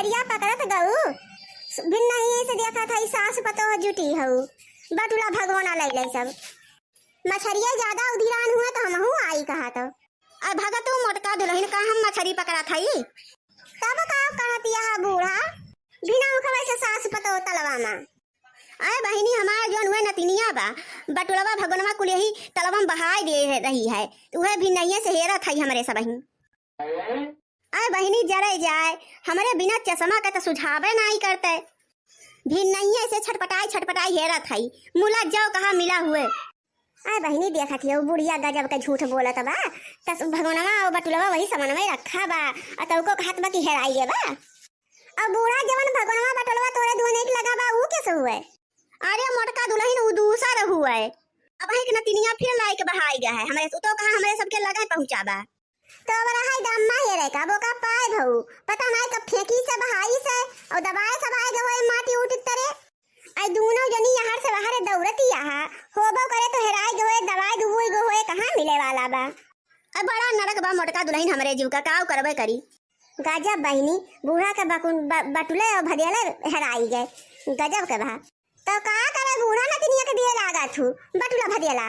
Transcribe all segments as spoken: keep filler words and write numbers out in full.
मछरिया पकड़त गऊ, भिन नहीं से देखत हई सास पतोह जुटी हऊ, बटुला भगोना लैले सब। मछरिया ज्यादा उधिरान हुए तो हमहू आई कहा तो। अरे भगतू मोटका दुलहिन, का हम मछरी पकड़त हई? तब का कहत यह बूढ़ा, बिना उखवे से सास पतोह तलवा मा। अरे बहिनी, हमार जौन उहे नतिनिया बा, बटुलवा भगोनवा कुल यही तलवा मा बहाई दे रही है, उहे भिनहिये से हेरत हई हमरे सबही। अरे बहिनी, जरे जाए, हमरे बिना चश्मा के त सुझावे नाई करते। भिनहिये से छटपटाई छटपटाई हेरत हई, मुला जौ कहा मिला हुए। अरे बहिनी, देखत हियो, बुढ़िया गजब के झूठ बोलत बा। तस भगोनवा अउ बटुलवा वही समनवे रखा बा, अ तउको कहत बा कि हेराई गे बा। अउ बूढ़ा जवन भगोनवा बटुलवा तोरे दुआने के लगा बा, ऊ कैसे हुए? अरे मोटका दुलहिन, ऊ दूसर हुए। अबहीं के नतिनिया फिर लाई के बहाई गया है, हमरे ऊ तो कहा हमरे सबके लगे पहुँचा बा। तो अब रहाई द अम्मा, ये रहे का बोका पाए भऊ, पता नाई कब फेंकी से बहाई से, अउ दबाए सब आए गए होए माटी उठ तरे। आई दूनो जनी यहाँ से बाहर दौड़ती यहाँ, होबो करे तो हेराए गए होए, दबाए दुबुई गए होए, कहाँ मिले वाला बा। अब बड़ा नरक बा मोटका दुलहिन हमरे जीव का, काव करबे करी। गजब बहिनी, बूढ़ा के बकुन-, ब-, बटुले अउ भदेले हेराई गए, गजब के बा। तो का करे, बूढ़ा नतिनिया के दिए लागा थू बटुला भदेला।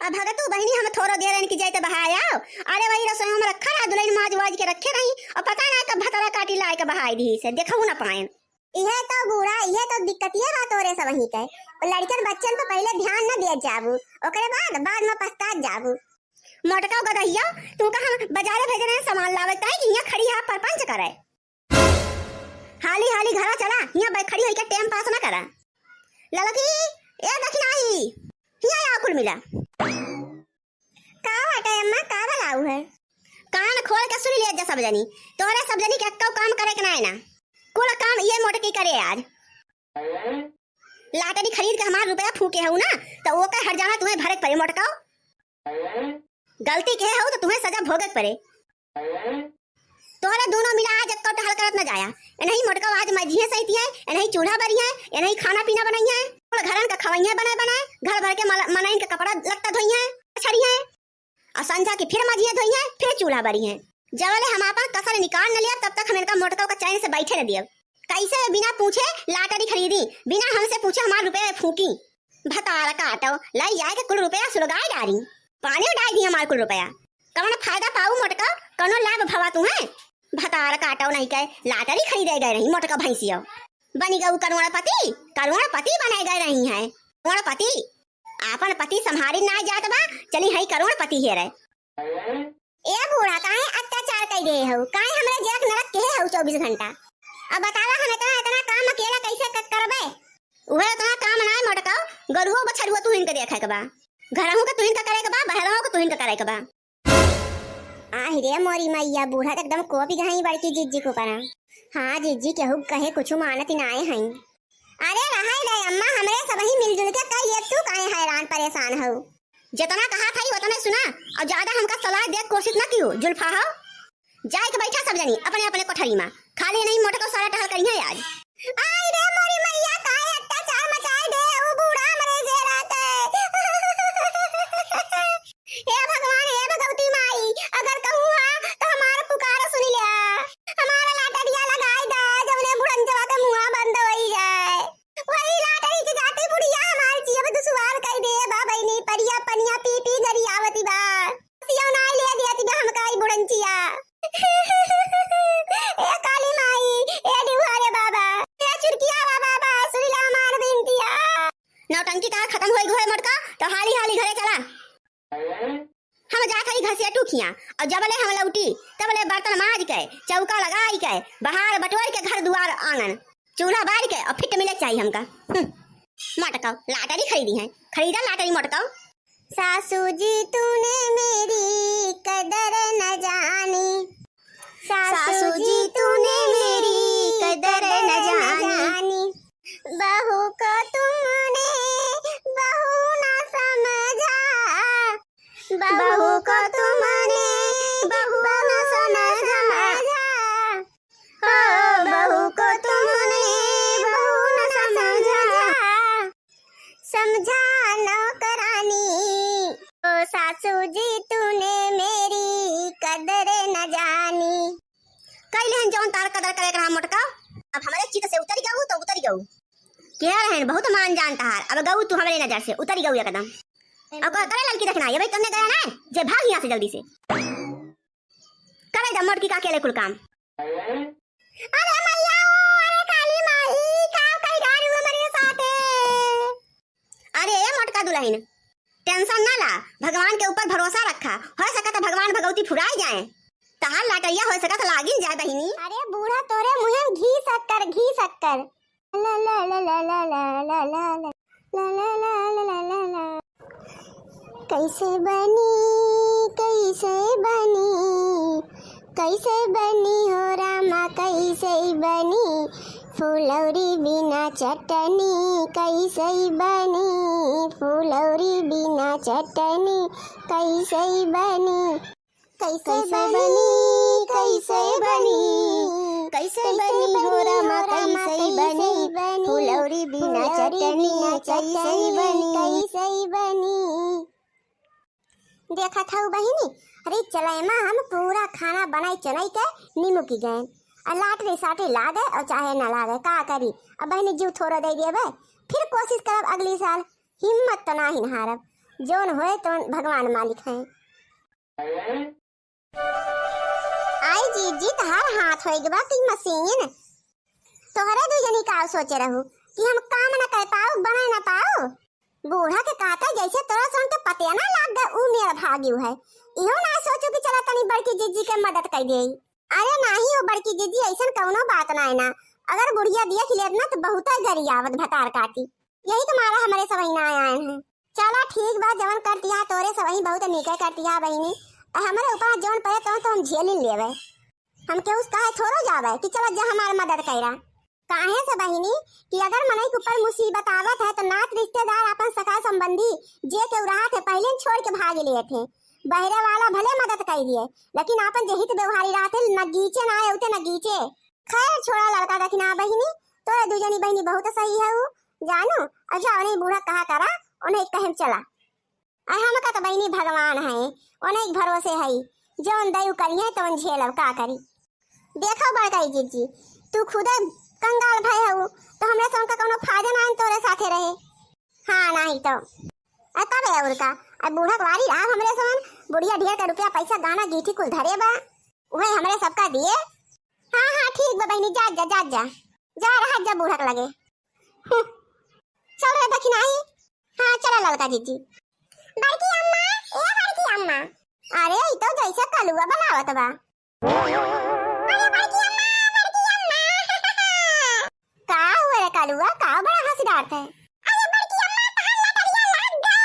अब भगतू बहिनी, हम थोरो देर इनकी जाए तो बहाय आओ। अरे वही रसोई में रखा रहा, दुलहिन माज वाज के रखे रही, अउ पता ना कब भतरा काटी लाए के बहाई दी से, देखहू ना पाएन। इहे तो बूढ़ा, इहे तो दिक्कतिये बा तोरे सबही के। लड़कन बच्चन पे पहिले ध्यान न दिया जाबू, ओकरे बाद, बाद में पछतात जाबू। मोटका गदहिया, तू का हम बाजारे भेजे रहे सामान लावे ताई कि यहाँ खड़ी हा परपंच करे? हाली हाली घरा चला, यहाँ बै-, खड़ी होइके टाइम पास ना करा। ललकी, ए दखिनाही, हिया आ कुल मिला। का बाटे अम्मा, का बलाऊ है? कान खोल के सुन लिया जा सब जनी, तोहरे सब जनी के एक्कौ काम करे के ना है ना, कुल काम ये मोटकी करे आज। लाटरी खरीद के हमार रुपया फूके हऊ ना, तो ओकर हरजाना तुम्हें भरे के पड़े मोटकाओ। गलती के हऊ तो तुम्हें सजा भोगे के पड़े। तोहरे दोनों मिला आज एक्को टहल करत न जाया। एनही मोटका आज मजिहे सहितिये, एनही चूल्हा बरिये, एनही खाना पीना बनइये, कुल घरन का खवइये बनाए बनाए, घर भर के मल-, मनइन के कपड़ा लत्ता धोइये, छड़िये, अउ संझा के फिर मजिहे धोइये, फिर चूल्हा बरिये। जबले हम आपन कसर निकाल न लिया, तब तक हम इनका मोटका का चैन से बैठे न दियब। कैसे बिना पूछे लाटरी खरीदी, बिना हमसे पूछे हमार रुपये फूकी। भतार काटो, लाई जाए के कुल रुपया सुलगाए डारी। पानी उड़ाई दी हमार कुल रुपया। कौन फायदा पाऊ मोटका, कौनो लाभ भवा तुम्हें? भतार काटो नहीं के लाटरी खरीदे गए रही मोटका भैंसियो। बनी गऊ करोड़पति, करोड़पति बने गए रही हैं। करोड़पति, आपन पति संभारी ना जात बा, चली हई करोड़पति हेरे। ए बूढ़ा, काहे अत्याचार कइ दे हऊ? काहे हमरे जेठ नरक के हऊ चउबीस घंटा? अब बतावा, हम इतना, इतना काम अकेला कैसे क-, करबे? उहे इतना काम ना है मोटकाओ, गरुओ बछरुओ तुहिन के देखे के बा, घरहू के तुहिन के करे के बा, बहरहू के तुहिन के करे के बा। आहि रे मोरी मैया, बूढ़ा त एकदम कोपी गई बड़की जिज्जी के ऊपर। हाँ जिज्जी, केहू कहे कुछ मानत ही नाए हई। अरे रहाई दे अम्मा, हमरे सबही मिलजुल के कई लेब, तू काहे हैरान परेशान हऊ? जितना कहा था उतने सुना, अउर ज्यादा हमका सलाह दे कोशिश न कियो, जुल्फा हो। जाए के बैठा सब जनी अपने अपने कोठरी में, खाली नहीं मोटको सारा टहल करिहे आज। आई रे मोरी मैया, काहे अत्याचार मचाए दे ऊ बूढ़ा हमरे जे रहते। हे भगवान, हे भगवती माई, अगर कहूँ हा तो हमार पुकार सुन लिया, हमारा लाटरिया लगाई दा, जवने बुढ़न जवा के मुँहा बंद होई जाए। वही लाटरी के जाते बुढ़िया हमार जियब दुश्वार कई दे बा बहिनी, परिया पनिया पी पी गरियावती बा। सियौ नाई ले दिया तिबा हमका ई बुढ़ंचिया। ए काली माई, ए डिहुआ रे बाबा, ए चुरकिया बा बाबा, सुनिला हमार बिनतिया। नौटंकी का खत्म होई गो है मोटका, तो हाली हाली घरे चला। हम जात हई घसेटू खिया, अउर जबले हम लौटी, तबले बर्तन माज के, चौका लगाई के, बहार बटोर के घर दुआर आंगन, चूल्हा बार के, अउर फिट मिले के चाही हमका। हम्म, मटका, लाटरी खरीदी है, खरीदा लाटरी मटका। सासू जी तूने मेरी कदर न जानी, सासू जी तूने मेरी कदर न जानी, बहू को तुमने बहू ना समझा, बहू को तुमने बहू ना समझा, ओ बहू को तुमने बहू ना समझा, समझा नौकरानी। ओ सासू जी तूने मेरी कदर न जानी। कइ लेहन जौन तार कदर करे के रहा मोटका। अब हमरे चित से उतरि गऊ तो उतरि गऊ। के रहन बहुत मान जान तहार, अब गऊ तू हमरे नजर से, उतरि गऊ एकदम। अब का करे ललकी देखना, ये भाई तुमने गया ना, जे भाग यहाँ से जल्दी से। करे जा मोटकी का अकेले कुल काम। अरे मैया ओ, अरे काली माई, का कइ डारी हमरे साथे? अरे ए मोटका दुलहिन, tension ना ला, भगवान के ऊपर भरोसा रखा, होइ सकत है भगवान भगवती फुराइ जाए, तहार लाटरिया होइ सकत लागिन जाए बहिनी। अरे बूढ़ा तोरे मुँहे में घी शक्कर, घी शक्कर। ला ला ला ला ला ला ला ला ला। कैसे बनी, कैसे बनी, कैसे बनी हो रामा, कैसे बनी फुलौरी बिना चटनी, कैसे बनी फुलौरी बिना चटनी, कैसे बनी, कैसे बनी, कैसे बनी, कैसे बनी हो रामा, कैसे बनी फुलौरी बिना चटनी, कैसे बनी, कैसे बनी। देखत हऊ बहिनी, अरे चलैमा हम पूरा खाना बनाई चुनाई के निमुकी गए। आ लाटरी साटरी लागे और चाहे ना लागे, का करी? अब बहिनी जीव थोड़ा दे देबे, फिर कोशिश करब अगली साल। हिम्मत तो नाही हारब, जौन होए तौन भगवान मालिक हैं। आई जीजी, तहार हाथ होइग बा कि मशीन? तोहरे दुइ जनी का सोचे रहू कि हम काम न कर पाऊ, बना न पाऊ? बूढ़ा के कहता जैसे तोरा सन के पतिया ना लाग गए, ऊ मेर भाग्यू है। इहो ना सोचू कि चला तनी बड़की जीजी के मदद कर देई। अरे नाही हो बड़की जीजी, ऐसन कौनो बात ना है ना। अगर बुढ़िया देख लेत ना तो बहुत गरियावत भतार काटी। यही के मारा हमरे सबही ना आए हैं। चला ठीक बा, जवन करतिया तोरे सबही बहुत नीके करतिया बहिनी। आ हमरे ऊपर जवन पड़े तवन तो हम झेलिन लेवे। हम केहू से कहे थोड़ो जावे कि चला जा हमार मदद कइरा। काहे से बहिनी कि अगर मनई के ऊपर मुसीबत आवत है तो नात रिश्तेदार अपन सगा संबंधी जे केहू रहत है पहिले छोड़ के भाग लेत है। बहरे वाला भले मदद कर दिए लेकिन आपन जे हित व्यवहारी रहत है नगीचे ना आए उते नगीचे। खैर छोड़ा लड़का दखिना बहिनी, तोरे दू जनी बहिनी बहुत सही है उ जानू। अच्छा उन्हें बूढ़ा कहा करा, उन्हें कहे चला। आ हमका तो बहिनी भगवान है, उन्हें भरोसे है, जौन दयू करिए तौन झेलब का करी। देखो बड़काई जीजी, तू खुदे कंगाल भय हऊ, तो हमरे से उनका कौनो फायदा ना तोरे साथे रहे। हाँ नाही तो। आ तबे और का, आ बूढ़ा कुआरी रहा हमरे सन, बुढ़िया ढेर का रुपया पैसा गहना गीठी कुल धरे बा, उहे हमरे सबका दिए। हाँ हाँ ठीक बा बहिनी, जा जा जा जा, जा रहा जा बूढ़ा के लगे। हम्म, चल रे दखिनाही। हाँ चला ललका जीजी। बड़की अम्मा, ए बड़की अम्मा। अरे ई तो जैसे कलुआ बनावत बा। अरे बड़की अम्मा, बड़की अम्मा। का हुआ रे कलुआ, का बड़ा हंसी डारत है? अरे बड़की अम्मा, तहार लटरिया लाग गए।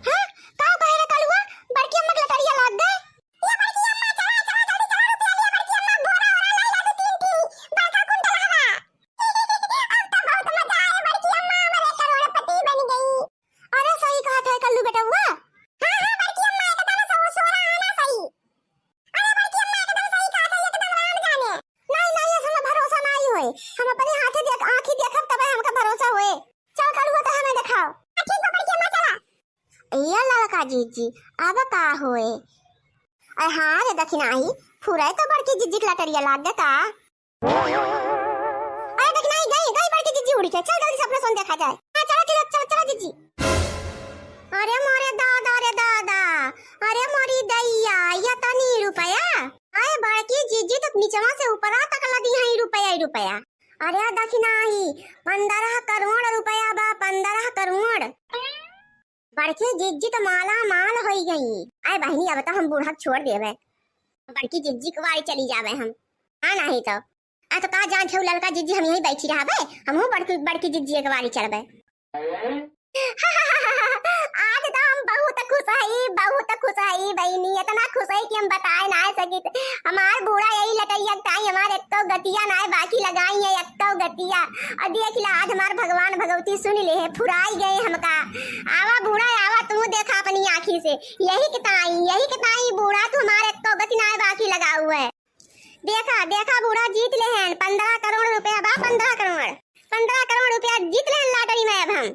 हाँ, का कहे रे कलुआ, बड़की अम्मा के लटरिया लाग गए? ये बड़की अम्मा, चला, चला, जल्दी चला, रुपया लिया, बड़की अम्मा, बोरा, बोरा लाई ला दे तीन ठी, बड़का कुंटल हवा। अब तो बहुत मजा आए, बड़की अम्मा, हमारे करोड़पति बन गई। अरे सही कहत है कल्लू बेटउआ। हाँ, हाँ, बड़की अम्मा, एकदम सो-, सोना आना सही। अरे बड़की अम्मा एकदम सही कहत है, एकदम राम जाने। नहीं, नहीं, ऐसा भरोसा नहीं होए। हम अपने हाथे देख, आँखी देखब तबे हमका भरोसा होए। चल कलुआ तो हमें देखाओ। हाँ, ठीक बा बड़की अम्मा, चला। ए ललका जीजी, अब का होए? अरे हाँ रे दखिनाही, फुराए तो बड़की जीजी के लटरिया लाग गए का? अरे दखिनाही गई, गई बड़की जीजी उड़ी के। चल जल्दी से अपने सोन देखा जाए। हाँ, चला, चला, चला, चला जीजी। अरे मोरे दादा रे दादा, अरे मोरी दैया, ये तनी रुपया। अरे बड़की जीजी तो निचवा से ऊपरा तक लदी है रुपया ही रुपया। अरे दखिनाही, पन्द्रह करोड़ रुपया बा, पन्द्रह करोड़। बड़की जीजी तो माला माल होई गई। अरे बहिनी, अब तो हम बूढ़ा छोड़ देवे, बड़की जीजी के वारी चली जावे हम। हाँ, नहीं तो। आ तो का जान छौ ललका जीजी, हम यहीं बैठी रहबे, हमहू बड़की, बड़की जीजी के वारी चलबे। आज तो हम बहुत खुश हई, बहुत खुश हई बहिनी, इतना खुश हई कि हम बताए ना सकित। हमार बूढ़ा यही लटैया ताई हमार एक्को गतिया ना बाकी लगाई है, एक्को गतिया। और देख ला, आज हमार भगवान भगवती सुन ले है, फुराई गए हमका। आवा बूढ़ा, आवा, तू देखा अपनी आँखी से, यही के ताई, यही के ताई बूढ़ा, तू हमार एक्को गति ना बाकी लगाऊ है। देखा, देखा, बूढ़ा जीत ले हैं, पन्द्रह करोड़ रुपया बा, पन्द्रह करोड़, पन्द्रह करोड़ रुपया जीत ले हैं लॉटरी में अब हम।